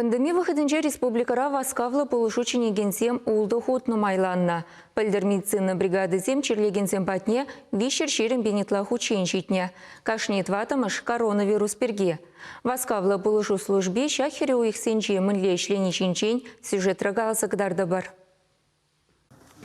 Пандеми вӑхӑтӗнче республикӑра васкавлӑ пулӑшу чӗнекенсем ултӑ хут нумайланнӑ. Пӗлтӗр медицина бригадисем чирлекенсем патне 320 пин ытла хутчен ҫитнӗ. Кашни тӑваттӑмӗш коронавирус пирки. Васкавлӑ пулӑшу служби ҫак хӗрӳ уйӑхсенче мӗнле ӗҫлени ҫинчен сюжетра каласа кӑтартӑпӑр.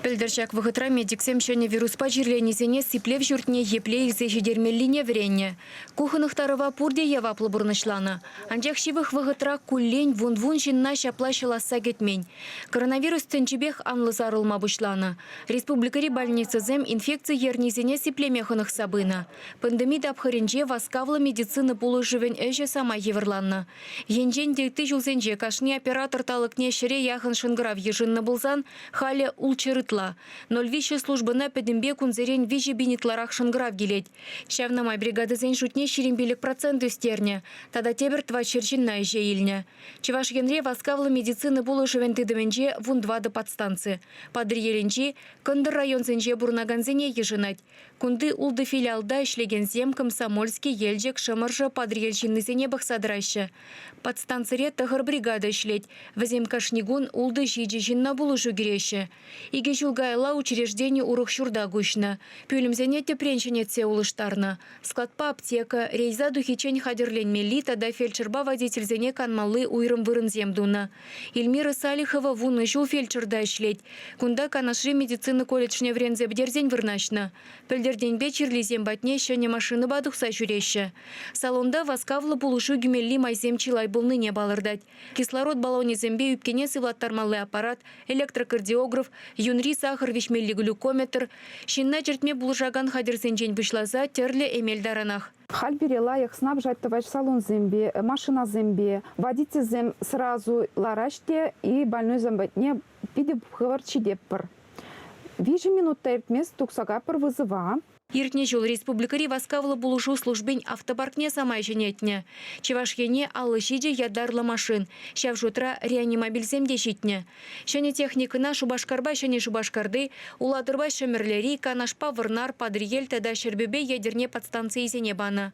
Пӗлтӗр ҫак вӑхӑтра медиксем ҫӗнӗ вируспа чирленисене сиплев ҫуртне епле илсе ҫитермеллине вӗреннӗ. Ку хӑнӑхтарӑва пурте яваплӑ пурнӑҫланӑ. Анчах ҫывӑх вӑхӑтра куллен вун-вун ҫынна ҫапла ҫӑласса кӗтмен. Коронавирус тӗнчипех анлӑ сарӑлма пуҫланӑ. Республикӑри больницӑсем инфекци ернисене сиплеме хӑнӑхса пынӑ. Пандеми тапхӑрӗнче васкавлӑ медицина пулӑшӑвӗн ӗҫӗ самай йывӑрланнӑ. Енчен те ытти ҫулсенче кашни оператор талӑкне ҫӗре яхӑн шӑнкӑрав йышӑннӑ пулсан, халӗ ултҫӗр ытла. 0,3 службӑна пӗтӗмпе кунсерен 3 000 ытларах шӑнкӑрав килет. Ҫавна май бригадӑсен шутне 25% ӳстернӗ тата тепӗр 400 ҫынна ӗҫе илнӗ. Чӑваш Енре васкавлӑ медицина пулӑшӑвӗн тытӑмӗнче 14 подстанци. Патӑрьелӗнчи, кӑнтӑр районсенче пурӑнакансене йышӑнать. Кунти ултӑ филиалта ӗҫлекенсем Комсомольски, Елчӗк, Шӑмӑршӑ, Патӑрьел ҫыннисене пӑхса тӑраҫҫӗ. Подстанцире тӑхӑр бригада ӗҫлет. Вӗсем кашни кун ултӑ-ҫичӗ ҫынна пулӑшу кӳреҫҫӗ. Икӗ ҫул каялла учреждени урӑх ҫурта куҫнӑ. Пӳлӗмсене тӗпрен ҫӗнетсе улӑштарнӑ. Складпа аптека, рейса тухиччен хатӗрленмелли тата фельдшерпа водительсене канмалли уйрӑм вырӑнсем тунӑ. Эльмира Салихова вунӑ ҫул фельдшерта ӗҫлет. Кунта Канашри медицина колледжне вӗренсе пӗтерсен вырнаҫнӑ. Пӗлтӗртенпе чирлисем патне ҫӗнӗ машинӑпа тухса ҫӳреҫҫӗ. Салонта васкавлӑ пулӑшу кӳмелли майсем чылай пулнине палӑртать. Кислород баллонӗсемпе ӳпкене сывлаттармалли аппарат, электрокардиограф, юнри сахӑр виҫмелли глюкометр, ҫынна чӗртме пулӑшакан хатӗрсенчен пуҫласа тӗрлӗ эмел таранах. Халь пире лайӑх снабжать тӑваҫ салонсемпе, машинасемпе. Водительсем сразу лараҫ те и больнойсем патне питӗ хӑвӑрт ҫитетпӗр. Виҫӗ минут та иртмест тухса кайӑпӑр вызова. Иртнӗ ҫул республикӑри васкавлӑ пулӑшу службин автопаркне самай ҫӗнетнӗ. Чӑваш Ене 57 ятарлӑ машин, ҫав шутра реанимобильсем те ҫитнӗ. Ҫӗнӗ техникӑна Шупашкарпа Ҫӗнӗ Шупашкарти, Улатӑрпа Ҫӗмӗрлери, Канашпа Вӑрнар, Патӑрьел тата Ҫӗрпӳпе Етӗрне подстанцийӗсене панӑ.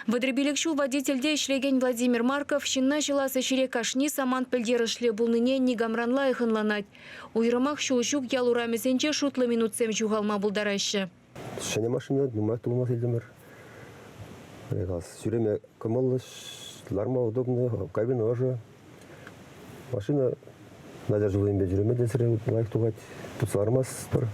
35 ҫул водительте ӗҫлекен Владимир Марков ҫынна ҫӑлас ӗҫре кашни самант пӗлтерӗшлӗ пулнине никамран лайӑх ӑнланать. Уйрӑмах ҫул ҫук ял урамӗсенче шутлӑ минутсем ҫухалма пултараҫҫӗ. Ҫӗнӗ машина нумай тулмас илтӗмӗр. Ҫӳреме кӑмӑллӑ, ларма удобно, кабина ӑшӑ. Машина начар ҫулсемпе ҫӳреме те сире лайӑх тухать, путса лармастпӑр.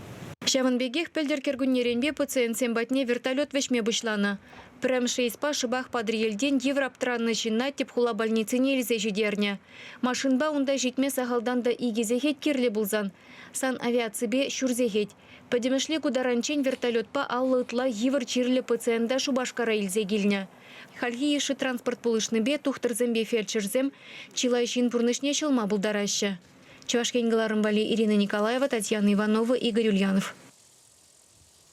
Ҫавӑн пекех пӗлтӗр кӗркуннеренпе пациентсем патне вертолет вӗҫме пуҫланӑ. Пӗрремӗш рейспа шӑпах Патӑрьелтен йывӑр аптӑраннӑ ҫынна тӗп хула больницине илсе ҫитернӗ. Машинпа унта ҫитме сахалтан та икӗ сехет кирлӗ пулсан, санавиаципе ҫур сехет. Пӗтӗмӗшле ку таранччен вертолетпа 50 ытла йывӑр чирлӗ пациента Шупашкара илсе килнӗ. Хальхи йышши транспорт пулӑшнипе тухтӑрсемпе фельдшерсем чылай ҫын пурнӑҫне ҫӑлма пултараҫҫӗ. Чӑваш Ен кӑларӑм валли Ирина Николаева, Татьяна Иванова, Игорь Ульянов.